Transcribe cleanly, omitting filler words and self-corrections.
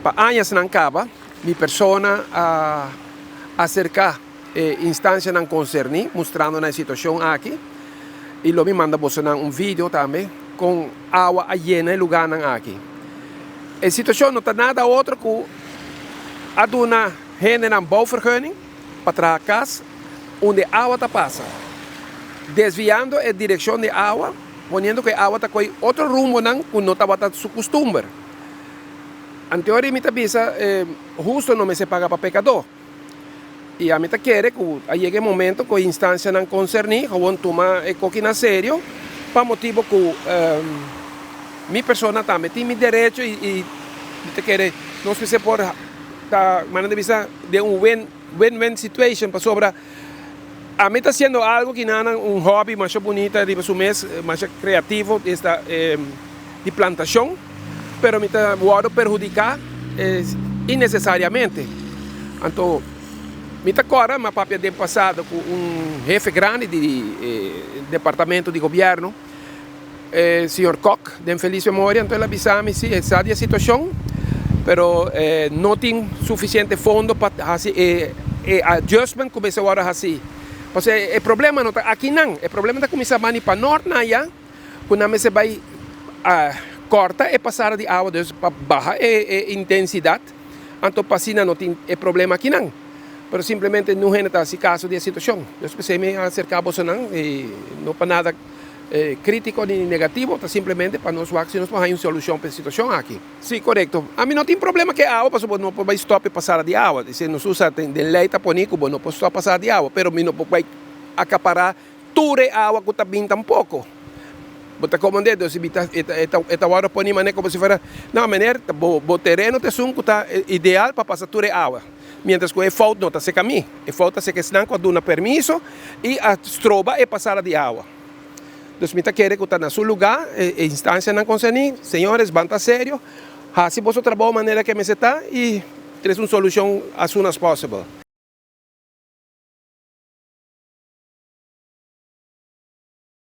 Pa añanan kaba, mi persona a aserká e instansianan konserní, mustrando e situashon aki. I lo mi manda boso un video tambe ku awa a yena e lugánan aki. E situashon no ta nada otro ku a duna hendenan bouwvergunning pa traha kas unda awa ta pasa. Desviando e direkshon di awa, poniendo ku awa ta kore otro rumbonan ku no tabata su kustumber. Anto mi ta bisa, hustu no mester paga pa pekadó. I ami ta kere ku a yega e momento ku instansianan konserní gewoon tuma e kos na serio pa motibu ku mi persona tambe tin mi derecho i mi ta kere nos mester por ta manera di bisa den un win win-win situation pasobra ami ta hasiendo algu ku nan un hobby mas bunita riba su mes, mas kreativo esta di plantashon, pero mi ta wòrdu perhudiká innesesariamente. Anto mi ta kòrda mi a papia den pasado ku un hefe grandi di departamento di gobièrnu, señor Kok, den felis memoria. Anto el a bisa mi si e sa di e situashon, pero no tin sufisiente fondo pa hasi e adjustment ku mester wòrdu hasi. Pasobra e problema no ta akinan, e problema ta kuminsá bani pa nort na aya, ku nan mester bai kòrta e pasada di awa, dus pa baha e intensidat, anto pa asina no tin e problema akinan. Pero simplemente no hende ta hasi kaso di e situashon. Dus p'esei mi a aserká bosonan i no pa nada krítiko ni negativo, ta simplemente pa nos wak si nos por haña un solushon pa e situashon aki. Sí, korekto. Ami no tin problema ku e awa, pasobra bo no por bai stòp e pasada di awa. Si nos usa den lei ta pone ku bo no por stòp pasada di awa, pero mi no por bai akapará tur e awa ku ta bin tampoko. Bo ta komprendé? Dus mi ta e ta wòrdu pone manera komo si fuera, no meneer, bo tereno ta esun ku ta ideal pa pasa tur e awa. Mientras ku e fout no ta seka mi, e fout ta seka esnan ku a duna permiso i a stroba e pasada di awa. Dus mi ta kere ku ta na su lugá e instansianan konserní, señores, ban ta serio, hasi boso trabou manera ke mester ta i trese un solushon as soon as possible.